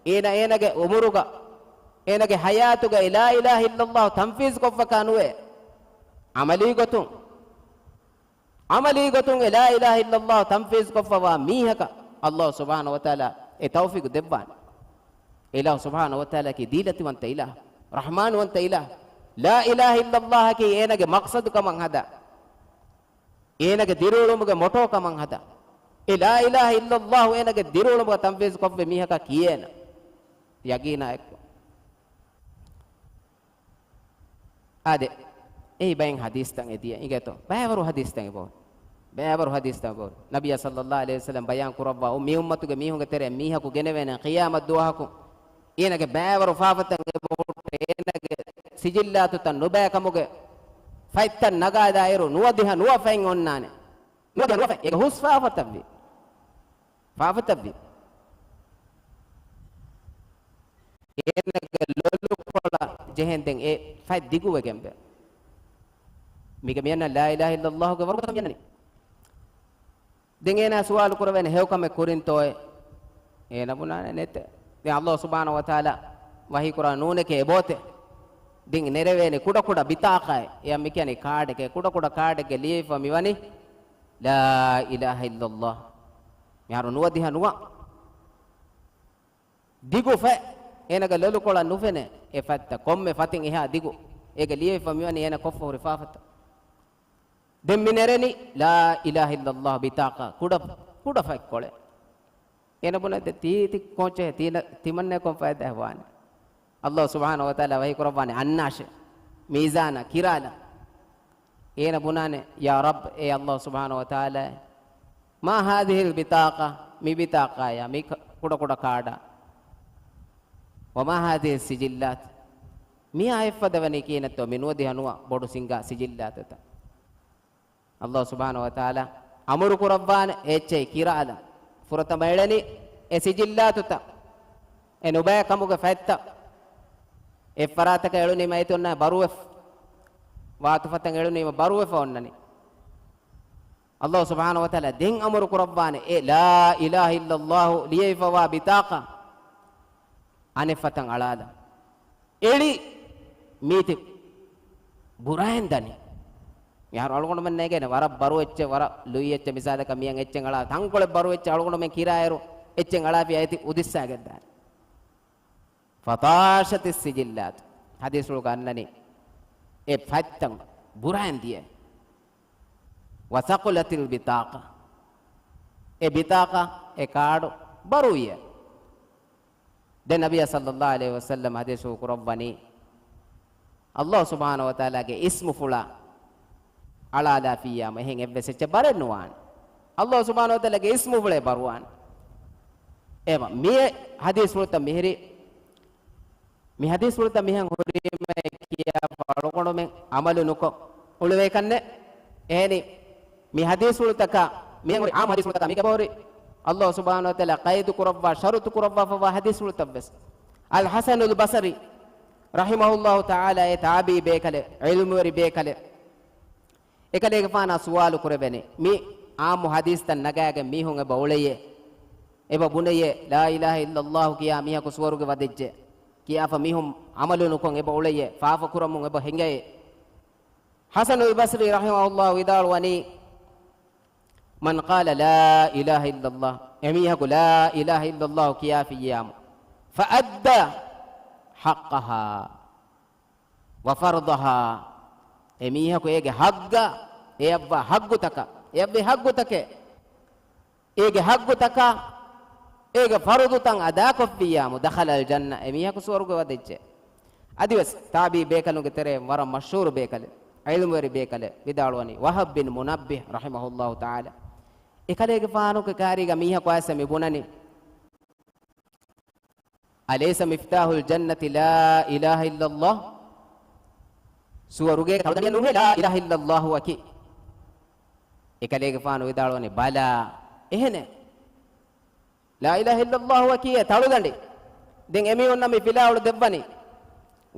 އޭނަ އޭނަގެ އުމުރުގަ، އޭނަގެ ޙަޔާތުގަ އެ ލާ އިލާހަ އިއްލައްލާހު ތަންފީޒު ކޮށްފަކާ ނުވޭ. ޢަމަލީ ގޮތުން، ޢަމަލީ ގޮތުން އެ ލާ އިލާހަ އިއްލައްލާހު ތަންފީޒު ކޮށްފަވާ މީހަކަށް ﷲ ސުބްޙާނަހު ވަތަޢާލާ އެ ތައުފީޤު ދެއްވާނެ. އެ އިލާހު ސުބްޙާނަހު ވަތަޢާލާއަކީ ދީލަތިވަންތަ އިލާހު، ރަޙްމާންވަންތަ އިލާހު. ލާ އިލާހަ އިއްލައްލާހަކީ އޭނަގެ މަޤްޞަދު ކަމަށް ހަދާ، އޭނަގެ ދިރިއުޅުމުގެ މޮޓޯ ކަމަށް ހަދާ. އެ ލާ އިލާހަ އިއްލައްލާހު އޭނަގެ ދިރިއުޅުމުގަ ތަންފީޒު ކޮށްފި މީހަކަށް ކިޔޭނެ، ޔަގީނާ އެއްކޮށް. އާދެ، އެއީ ބައެއް ޙަދީޘްތައް އެދިޔަ އިނގޭތޯ؟ ބައިވަރު ޙަދީޘްތައް އެބަހުރި. ބައިވަރު ޙަދީޘްތައް އެބަހުރި. ނަބިއްޔާ ޞައްލައްލާހު ޢަލައިހި ވަސައްލަމަ ބަޔާން ކުރައްވާ، މި އުއްމަތުގެ މީހުންގެ ތެރެއަށް މީހަކު ގެނެވޭނެ ޤިޔާމަތް ދުވަހަކު އޭނަގެ ބައިވަރު ފާފަތައް އެބަހުރި، އޭނަގެ ސިޖިއްލާތުތައް ނުބައިކަމުގެ ފަތްތައް ނަގާދާއިރު ނުވަދިހަ ނުވަ ފަތް އޮންނާނެ. ނުވަދިހަ ނުވަ ފަތް. އޭގެ ހުސް ފާފަތައްވި. ފާފަތައްވި. އޭނަގެ ލޮލުކޮޅަށް ޖެހެން ދެން އެ ފަތް ދިގުވެގެންވޭ. މީގަ މިއަންނަ ލާ އިލާހަ އިއްލައްލާހުގެ ވަރުގަދަ މިއަންނަނީ. ދެން އޭނާ ސުވާލު ކުރެވޭނެ ހެޔޮކަމެއް ކުރިންތޯއޭ؟ އޭނަ ބުނާނެ ނެތޭ. ދެން ﷲ ސުބްޙާނަހު ވަތަޢާލާ ވަޙީ ކުރާ ނޫނެކޭ އެބޯތޭ. ދިން ނެރެވޭނެ ކުޑަކުޑަ ބިތާޤާއެއް، އެޔަށް މިކިޔަނީ ކާޑެކޭ، ކުޑަކުޑަ ކާޑެއްގެ ލިޔެފަ މިވަނީ، لا إله إلا الله. މިހާރު ނުވަދިހަ ނުވަ. ދިގު ފަތް، އޭނަގެ ލޮލުކޮޅަށް ނުފެނޭ އެ ފަތްތައް، ކޮންމެ ފަތިން އެހާ ދިގު. އޭގެ ލިޔެފަ މިވަނީ އޭނަ ކޮށްފަ ހުރި ފާފަތައް. ދެން މި ނެރެނީ، لا إله إلا الله ބިތާޤާ، ކުޑަ، ކުޑަ ފަތްކޮޅެއް. އޭނަ ބުނަ ދެ ތީ ތި ކޯޗެ ތީ ތިމަންނަ ކޮން ފައިދާ ވާނެ؟ އައްލާހު ސުބްޙާނަހު ވަތަޢާލާ ވަޙީ ކުރައްވާނެ އަންނާށެ، މީޒާނަށް ކިރާލަން. އޭނަ ބުނާނެ، يا رب، އޭ އައްލާހު ސުބްޙާނަހު ވަތަޢާލާ، ما هذه البطاقة، މި ބިތާޤާޔާ، މި ކ-، ކުޑަ ކުޑަ ކާޑާ. وما هذه السجلات، މިއާ އެއްފަދަ ވަނީ ކިހިނެއްތޯ މި ނުވަދިހަ ނުވަ ބޮޑު ސިނގާ ސިޖިއްލާތަތައް. އައްލާހު ސުބްޙާނަހު ވަތަޢާލާ އަމުރު ކުރައްވާނެ އެއްޗެހި ކިރާލަން. ފުރަތަމަ އެޅެނީ އެ ސިޖިއްލާތުތައް، އެ ނުބައި ކަމުގެ ފަތްތައް. އެއްފަރާތަކަށް އެޅުނީމަ އެތި އޮންނަ ބަރުވެފަ. ވާތުފަތަށް އެޅުނީމަ ބަރުވެފަ އޮންނަނީ. އައްލާހު ސުބްޙާނަހު ވަތަޢާލާ ދެން އަމުރު ކުރައްވާނެ އެ لا إله إلا الله ލިޔެވިފަވާ ބިތާޤާ އަނެއްފަތަށް އަޅާލަން. އެޅި މީތި ބުރައިން ދަނީ. މިހާރު އަޅުގަނޑުމެން ނޭގޭނެ ވަރަށް ބަރު އެއްޗެއް، ވަރަށް ލުއި އެއްޗެއް، މިސާލަކަށް މިޔަން އެއްޗެއް އަޅާ، ތަންކޮޅެއް ބަރު އެއްޗެއް އަޅުގަނޑުމެން ކިރާއިރު އެއްޗެއް އަޅާފި އައިތި އުދިއްސާގެން ދާނެ. فطاشت السجلات. ޙަދީޘްފުޅުގަ އަންނަނީ އެ ފަތްތައް ބުރައިން ދިޔަ. وثقلت البطاقة. އެ ބިތާޤާ، އެ ކާޑު ބަރުވިޔަ. ދެން ނަބިއްޔާ ޞައްލައްލާހު ޢަލައިހި ވަސައްލަމް ޙަދީޘްފުޅު ކުރައްވަނީ، އައްލާހު ސުބްޙާނަހު ވަތަޢާލާގެ އިސްމުފުޅާ އަޅާލާފިއްޔާމު އެހެން އެއްވެސް އެއްޗެއް ބަރެއް ނުވާނެ. އައްލާހު ސުބްޙާނަހު ވަތަޢާލާގެ އިސްމުފުޅޭ ބަރުވާނެ. އެވަ މި ޙަދީޘްފުޅުތައް މިހިރީ، މި ޙަދީޘްފުޅުތައް މިހެން ހުރީމައޭ ކިޔާފަ އަޅުގަނޑުމެން ޢަމަލު ނުކޮށް އުޅެވޭކަށްނެއް. އެހެނީ، މި ޙަދީޘްފުޅުތަކާ، މިހެން ހުރި ޢާއްމު ޙަދީޘްފުޅުތަކާ މީގެ ބަހުރި، އައްލާހު ސުބްޙާނަހު ވަތަޢާލާ ޤައިދު ކުރައްވާ، ޝަރުޠު ކުރައްވާފަވާ ޙަދީޘްފުޅުތައްވެސް. އަލް ޙަސަނުލް ބަޞްރީ ރަޙިމަހުﷲ ތަޢާލާ އެ ތާބިޢީ ބޭކަލެއް، ޢިލްމުވެރި ބޭކަލެއް. އެކަލޭގެފާނާ ސުވާލު ކުރެވެނީ، މި ޢާއްމު ޙަދީޘްތައް ނަގާގެން މީހުން އެބަ އުޅެޔޭ؟ އެބަ ބުނެޔޭ، لا إله إلا الله ކިޔާ މީހަކު ސުވަރުގެ ވަދެއްޖެ ކިޔާފަ މީހުން ޢަމަލު ނުކޮށް އެބަ އުޅެޔޭ، ފާފަ ކުރަމުން އެބަ ހިނގައޭ. ޙަސަނުލް ބަޞްރީ ރަޙިމަހުﷲ ވިދާޅުވަނީ، من قال لا إله إلا الله، އެމީހަކު لا إله إلا الله ކިޔާފިއްޔާމު، فأدى حقها وفرضها، އެމީހަކު އޭގެ ޙައްޤަށް، އެޔަށްވާ ޙައްޤުތަކަށް، އެޔަށްވި ޙައްޤުތަކެއް، އޭގެ ޙައްޤުތަކާ، އޭގެ ފަރުޟުތައް އަދާކޮށްފިއްޔާމު، دخل الجنة، އެމީހަކު ސުވަރުގެ ވަދެއްޖެ. އަދިވެސް ތާބިޢީ ބޭކަލުންގެ ތެރެއިން ވަރަށް މަޝްހޫރު ބޭކަލެއް، ޢިލްމުވެރި ބޭކަލެއް ވިދާޅުވަނީ، ވަހަބް ބިން މުނައްބިހް ރަޙިމަހުﷲ ތަޢާލާ. އެކަލޭގެފާނުގެ ކާރީގަ މީހަކު އައިސް މި ބުނަނީ، أليس مفتاح الجنة لا إله إلا الله؟ ސުވަރުގޭގެ ތަޅުދަނޑިއެއް ނޫނޭ لا إله إلا الله އަކީ؟ އެކަލޭގެފާނު ވިދާޅުވަނީ، ބަލާ، އެހެނެއް. لا إله إلا الله އަކީ އެ ތަޅުދަނޑި. ދެން އެމީހުންނަށް މި ފިލާވަޅު ދެއްވަނީ،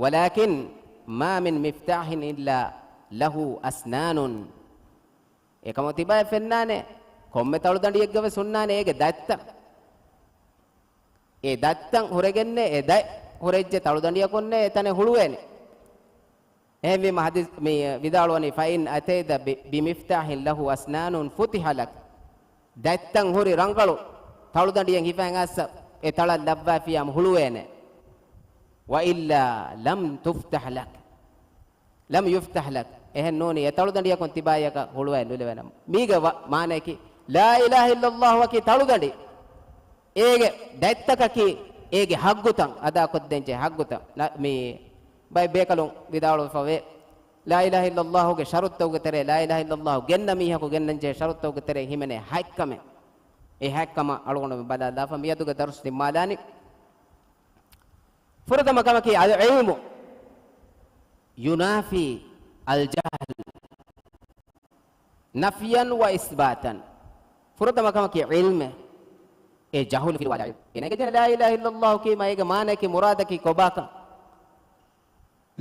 ولكن ما من مفتاح إلا له أسنان. އެކަމަކު ތިބާއެއް ފެންނާނެ، ކޮންމެ ތަޅުދަނޑިއެއްގަވެސް ހުންނާނެ އޭގެ ދަތްތައް. އެ ދަތްތައް ހުރެގެންނޭ، އެ ދަތް ހުރެއްޖެ ތަޅުދަނޑިއަކުންނޭ އެތަނެއް ހުޅުވޭނެ. އެހެންވީމަ ޙަދީޘް މި ވިދާޅުވަނީ، فإن أتيت ب، بمفتاح له أسنان فتح لك. ދަތްތައް ހުރި ރަނގަޅު ތަޅުދަނޑިއެއް ހިފައިން އައްސަ، އެ ތަޅަށް ލައްވާފިއްޔާމު ހުޅުވޭނެ. وإلا لم تفتح لك. لم يفتح لك. އެހެން ނޫނީ، އެ ތަޅުދަނޑިއަކުން ތިބާއަކަށް ހުޅުވައެއް ނުލެވޭނަމަ. މީގެ ވަ، މާނަޔަކީ، لا إله إلا الله އަކީ ތަޅުދަނޑި. އޭގެ ދަތްތަކަކީ، އޭގެ ޙައްޤުތައް، އަދާކޮށްދޭންޖެހޭ ޙައްޤުތައް. ނަ، މި ބައެއް ބޭކަލުން ވިދާޅުވެފަވޭ، لا إله إلا الله ގެ ޝަރުޠުތަކުގެ ތެރޭ، لا إله إلا الله ގެންނަ މީހަކު ގެންނަންޖެހޭ ޝަރުޠުތަކުގެ ތެރޭ ހިމެނޭ ހަތް ކަމެއް. އެ ހަތް ކަމަށް އަޅުގަނޑު ބަލާލާފަ މިއަދުގެ ދަރުސް ނިންމާލާނީ. ފުރަތަމަ ކަމަކީ، العلم ينافي الجهل نفيا وإثباتا. ފުރަތަމަ ކަމަކީ ޢިލްމެއް. އެ ޖަހުލު ފިލުވާލާ ޢިލްމު. އޭނަގެ ލާ އިލާހަ އިއްލައްލާހު ކީމަ އޭގެ މާނައަކީ މުރާދަކީ ކޮބާކަން؟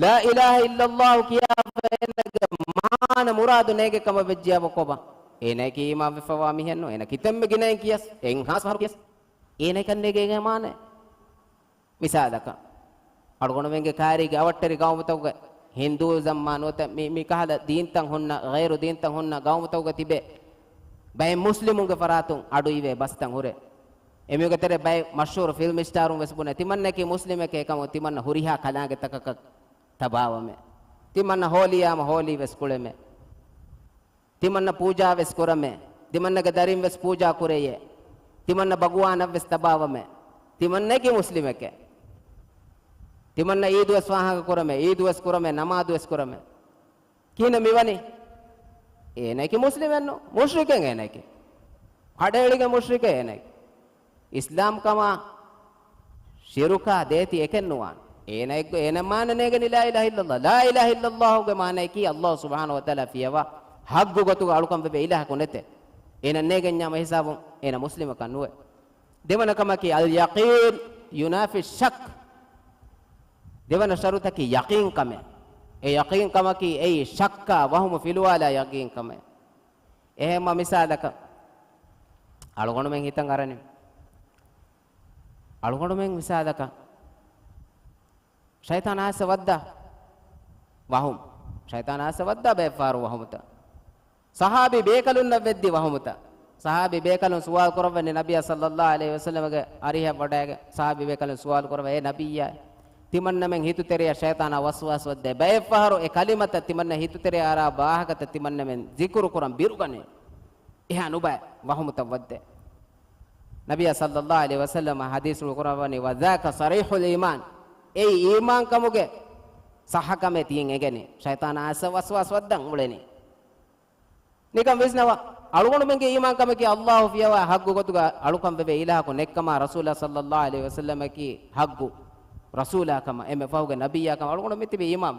ލާ އިލާހަ އިއްލައްލާހު ކިޔާފަ އޭނަގެ މާނަ މުރާދު ނޭގެ ކަމަށް ވެއްޖިޔާ ކޮބާ؟ އޭނައަކީ އީމާންވެފަވާ މީހެއްނު. އޭނަ ކިތަންމެ ގިނައިން ކިޔަސް، އެއްހާސް ފަހަރު ކިޔަސް، އޭނައަކަށް ނޭގޭ އޭގެ މާނައެއް. މިސާލަކަށް، އަޅުގަނޑުމެންގެ ކާރީގެ އަވަށްޓެރި ގައުމުތަކުގެ، ހިންދޫއިޒަމް މާ ނުވަތަ މި، މި ކަހަލަ ދީންތައް ހުންނަ، ޣައިރު ދީންތައް ހުންނަ ގައުމުތަކުގެ ތިބޭ ބައެއް މުސްލިމުންގެ ފަރާތުން އަޑު އިވޭ ބަސްތައް ހުރޭ. އެމީހުންގެ ތެރޭ ބައެއް މަޝްހޫރު ފިލްމް ސްޓާރުން ވެސް ބުނޭ، ތިމަންނައަކީ މުސްލިމެކޭ ކަމުން ތިމަންނަ ހުރިހާ ކަލާނގެތަކަކަށް ތަބާވަމޭ. ތިމަންނަ ހޯލީ އާމަ ހޯލީ ވެސް ކުޅެމޭ. ތިމަންނަ ޕޫޖާ ވެސް ކުރަމޭ. ތިމަންނަގެ ދަރިން ވެސް ޕޫޖާ ކުރެޔޭ. ތިމަންނަ ބަގުވާނަށް ވެސް ތަބާވަމޭ. ތިމަންނައަކީ މުސްލިމެކޭ. ތިމަންނަ އީދު ވެސް ފާހަގަ ކުރަމޭ. އީދު ވެސް ކުރަމޭ. ނަމާދު ވެސް ކުރަމޭ. ކިހިނެއް މިވަނީ؟ އޭނައަކީ މުސްލިމެއްނު. މުޝްރިކެއް އޭނައަކީ. ކަޑައެޅިގެން މުޝްރިކެއް އޭނައަކީ. އިސްލާމްކަމާ ޝިރުކާ ދޭތި އެކެއް ނުވާނެ. އޭނަ އެއްގޮ-، އޭނަ މާނަ ނޭގެނީ ލާ އިލާހަ އިއްލައްލާހު. ލާ އިލާހަ އިއްލައްލާހުގެ މާނައަކީ އައްލާހު ސުބްޙާނަހު ވަތަޢާލާ ފިޔަވާ ޙައްޤު ގޮތުގަ އަޅުކަން ވެވޭ އިލާހަކު ނެތޭ. އޭނަ ނޭގެންޏާމަ ހިސާބުން އޭނަ މުސްލިމަކަށް ނުވޭ. ދެވަނަ ކަމަކީ އަލް ޔަޤީން ޔުނާފި ޝައްކް. ދެވަނަ ޝަރުތަކީ ޔަޤީންކަމެއް. އެ ޔަޤީންކަމަކީ އެއީ ޝައްކާ ވަހުމު ފިލުވާލާ ޔަޤީންކަމެއް. އެހެންމަ މިސާލަކަށް، އަޅުގަނޑުމެން ހިތަށް އަރަނި. އަޅުގަނޑުމެން މިސާލަކަށް، ޝައިޠާނާ އައިސް ވައްދާ ވަހުމް. ޝައިޠާނާ އައިސް ވައްދާ ބައެއްފަހަރު ވަހުމުތައް. ޞަޙާބީ ބޭކަލުންނަށް ވެއްދި ވަހުމުތައް. ޞަޙާބީ ބޭކަލުން ސުވާލު ކުރައްވަނީ ނަބިއްޔާ ޞައްލައްލާހު ޢަލައިހި ވަސައްލަމަގެ އަރިހަށް ވަޑައިގެން، ޞަޙާބީ ބޭކަލުން ސުވާލު ކުރައްވަ، އޭ ނަބިއްޔާ، ތިމަންނަމެން ހިތުތެރެޔަށް ޝައިޠާނާ ވަސްވާސް ވައްދޭ. ބައެއްފަހަރު އެ ކަލިމަތައް ތިމަންނަ ހިތުތެރެޔަށް އަރާ ވާހަކަތައް ތިމަންނަމެން ޒިކުރު ކުރަން ބިރުގަނޭ. އެހާ ނުބައި ވަހުމުތައް ވައްދޭ. ނަބިއްޔާ ޞައްލައްލާހު ޢަލައިހި ވަސައްލަމަ ޙަދީޘްފުޅު ކުރައްވަނީ، "وذاك صريح الإيمان." އެއީ އީމާންކަމުގެ ޞައްޙަކަމޭ ތިހެން އެނގެނީ. ޝައިޠާނާ އައިސް ވަސްވާސް ވައްދަން އުޅެނީ. ނިކަން ވިސްނަވާ، އަޅުގަނޑުމެންގެ އީމާންކަމަކީ އައްލާހު ފިޔަވާ ޙައްޤު ގޮތުގަ އަޅުކަން ވެވޭ އިލާހަކު ނެއްކަމާ، ރަސޫލާ ޞައްލައްލާހު ޢަލައިހި ވަސައްލަމަކީ ޙައްޤު ރަސޫލާ ކަމަށް، އެންމެ ފަހުގެ ނަބިއްޔާ ކަމަށް އަޅުގަނޑު މިތިބީ އީމާން.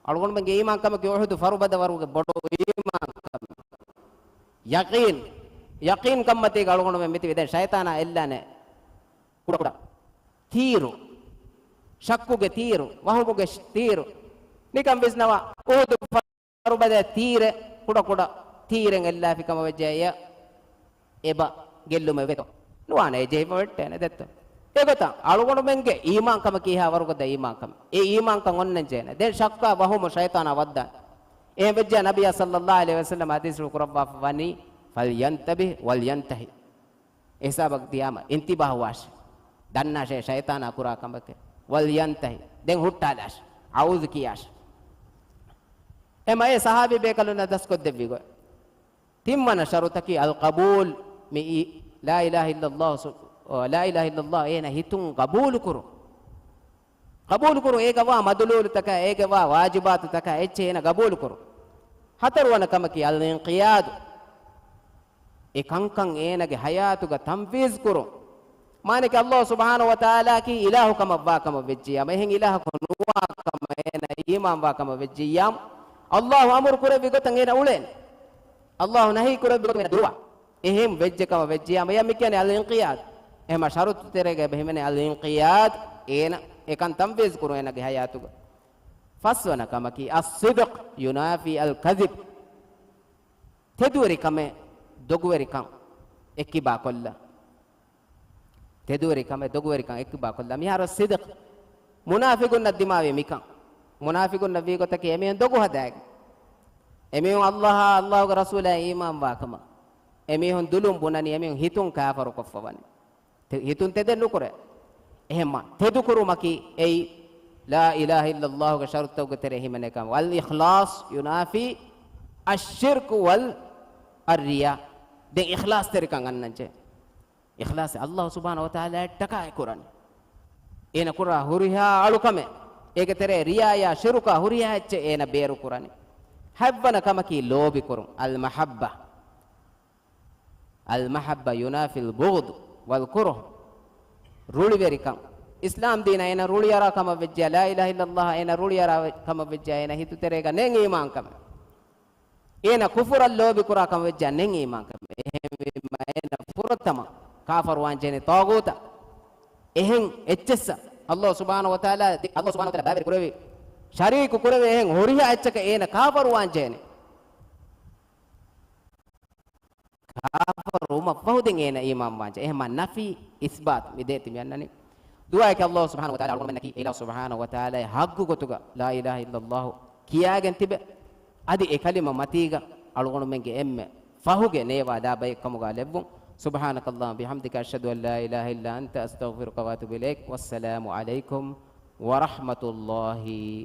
އަޅުގަނޑުމެންގެ އީމާންކަމަކީ އުޙުދު ފަރުބަދަވަރުގެ ބޮޑު އީމާންކަމެއް. ޔަޤީން، ޔަޤީން ކަންމަތީގަ އަޅުގަނޑުމެން މިތިބީ. ދެން ޝައިޠާނާ އެއްލާނެ ކުޑަކުޑަ ތީރު، ޝައްކުގެ ތީރު، ވަހުމުގެ ޝް-، ތީރު. ނިކަން ވިސްނަވާ، އުޙުދު ފަރުބަދައަށް ތީރެއް، ކުޑަކުޑަ ތީރެއް އެއްލާފި ކަމަށް ވެއްޖެ އެޔަށް އެބަ ގެއްލުމެއް ވޭތޯ؟ ނުވާނެ، އެ ޖެހިފަ ވެއްޓޭނެ ދެއްތޯ؟ އެގޮތަށް އަޅުގަނޑުމެންގެ އީމާންކަމަކީ ހާ ވަރުގަދަ އީމާންކަމެއް. އެ އީމާންކަން އޮންނަން ޖެހޭނެ. ދެން ޝައްކާ ވަހުމު ޝައިޠާނާ ވައްދާނެ. އެހެން ވެއްޖެ ނަބިއްޔާ ޞައްލައްލާހު ޢަލައިހި ވަސައްލަމަ ޙަދީޘްފުޅު ކުރައްވާފަ ވަނީ، "فلينتبه ولينتهي." އެ ހިސާބަށް ދިޔާމަ އިންތިބާހު ވާށޭ. ދަންނާށޭ ޝައިޠާނާ ކުރާ ކަމެކޭ. "ولينتهي." ދެން ހުއްޓާލާށޭ. އައޫޛު ކިޔާށޭ. އެމަ އެ ޞަޙާބީ ބޭކަލުންނަށް ދަސްކޮށްދެއްވި ގޮތް. ތިންވަނަ ޝަރުތަކީ އަލްޤަބޫލް. މިއީ ލާ އިލާހަ އިއްލައްލާހު ސު-، އާ، ލާ އިލާހަ އިއްލައްލާހު އޭނަ ހިތުން ޤަބޫލު ކުރުން. ޤަބޫލު ކުރުން، އޭގަ ވާ މަދުލޫލުތަކާ، އޭގެ ވާ ވާޖިބާތުތަކާ އެއްޗެއް އޭނަ ޤަބޫލު ކުރުން. ހަތަރުވަނަ ކަމަކީ އަލްއިންޤިޔާދު. އެ ކަންކަން އޭނަގެ ޙަޔާތުގަ ތަންފީޒު ކުރުން. މާނައަކީ އައްލާހު ސުބްޙާނަހު ވަތަޢާލާއަކީ އިލާހު ކަމަށް ވާ ކަމަށް ވެއްޖިއްޔާމު، އެހެން އިލާހަކު ނުވާ ކަމަށް އޭނަ އީމާން ވާ ކަމަށް ވެއްޖިއްޔާމު، އައްލާހު އަމުރު ކުރެއްވި ގޮތަށް އޭނަ އުޅޭނެ. އައްލާހު ނަހީ ކުރެއްވި ގޮތަށް އޭނަ ދުރުވާ. އެހެން ވެއްޖެ ކަމަށް ވެއްޖިއްޔާމު، އެޔަށް މި ކިޔަނީ އަލްއިންޤިޔާދު. އެހެމަ ޝަރުޠު ތެރޭގަ އެބަ ހިމެނޭ އަލްއިންޤިޔާދު، އޭނަ އެކަން ތަންފީޒު ކުރުން އޭނަގެ ޙަޔާތުގަ. ފަސްވަނަ ކަމަކީ، އައްޞިދްޤު ޔުނާފީ އަލްކަޛިބް. ތެދުވެރިކަމެއް ދޮގުވެރިކަން އެއްކިބާކޮށްލަން. ތެދުވެރިކަމެއް ދޮގުވެރިކަން އެއްކިބާކޮށްލަން. މިހާރު ޞިދްޤު. މުނާފިޤުންނަށް ދިމާވި މިކަން. މުނާފިޤުންނަށް ވީ ގޮތަކީ އެމީހުން ދޮގު ހަދާގެން. އެމީހުން އައްލާހާ އައްލާހުގެ ރަސޫލާ އީމާންވާ ކަމަށް. އެމީހުން ދުލުން ބުނަނީ އެމީހުން ހިތުން ކާފަރުކޮށްފަ ވަނީ. ތެ-، ހިތުން ތެދެއް ނުކުރޭ. އެހެންމަ ތެދުކުރުމަކީ އެއީ ލާ އިލާހަ އިއްލައްލާހުގެ ޝަރުޠުތަކުގެ ތެރޭ ހިމެނޭ ކަމަށް. ވަލްއިޚްލާޞް ޔުނާފީ އައްޝިރްކު ވަލް އައްރިޔާ. ދެން އިޚްލާޞްތެރިކަން އަންނަންޖެހޭ. އިޚްލާޞް އައްލާހު ސުބްޙާނަހު ވަތަޢާލާއަށްޓަކާ އެ ކުރަނީ. އޭނަ ކުރާ ހުރިހާ އަޅުކަމެއް، އޭގެ ތެރޭ ރިޔާޔާ ޝިރުކާ ހުރިހާ އެއްޗެއް އޭނަ ބޭރު ކުރަނީ. ހަތްވަނަ ކަމަކީ ލޯބިކުރުން، އަލްމަޙައްބަ. އަލްމަޙައްބަ ޔުނާފިލް ބުޣްޟް ވަލް ކުރުހް. ރުޅިވެރިކަން. އިސްލާމް ދީނަށް އޭނަ ރުޅިއަރާ ކަމަށް ވެއްޖެ، ލާ އިލާހަ އިއްލައްލާހަށް އޭނަ ރުޅިއަރާ ކަމަށް ވެއްޖެ، އޭނަ ހިތުތެރޭގަ ނެތް އީމާންކަމެއް. އޭނަ ކުފުރަށް ލޯބިކުރާ ކަމަށް ވެއްޖެ، ނެތް އީމާންކަމެއް. އެހެންވީމަ އޭނަ ފުރަތަމަ ކާފަރުވާން ޖެހޭނެ ޠާޣޫތަށް. އެހެން އެއްޗެއްސަށް އައްލާހު ސުބްޙާނަހު ވަތަޢާލާ، އައްލާހު ސުބްޙާނަހު ވަތަޢާލާ ބައިވެރި ކުރެވި، ޝަރީކު ކުރެވޭ އެހެން ހުރިހާ އެއްޗަކަށް އޭނަ ކާފަރުވާން ޖެހޭނެ. ކާފަރުވުމަށްފަހު ދެން އޭނަ އީމާންވާންޖެ. އެހެންމާ ނަފީ އިސްބާތު މި ދޭތި މި އަންނަނީ. ދުޢާއަކީ ﷲ ސުބްޙާނަހޫ ވަތަޢާލާ އަޅުގަނޑުމެންނަކީ އެ ﷲ ސުބްޙާނަހޫ ވަތަޢާލާގެ ޙައްޤު ގޮތުގަ ލާ އިލާހަ އިއްލަﷲ ކިޔާގެން ތިބެ، އަދި އެ ކަލިމަ މަތީގަ އަޅުގަނޑުމެންގެ އެންމެ ފަހުގެ ނޭވާ ލާ ބައެއްކަމުގަ ލެއްވުން. سبحانك اللهم وبحمدك، أشهد أن لا إله إلا أنت، أستغفرك وأتوب إليك. والسلام عليكم ورحمة الله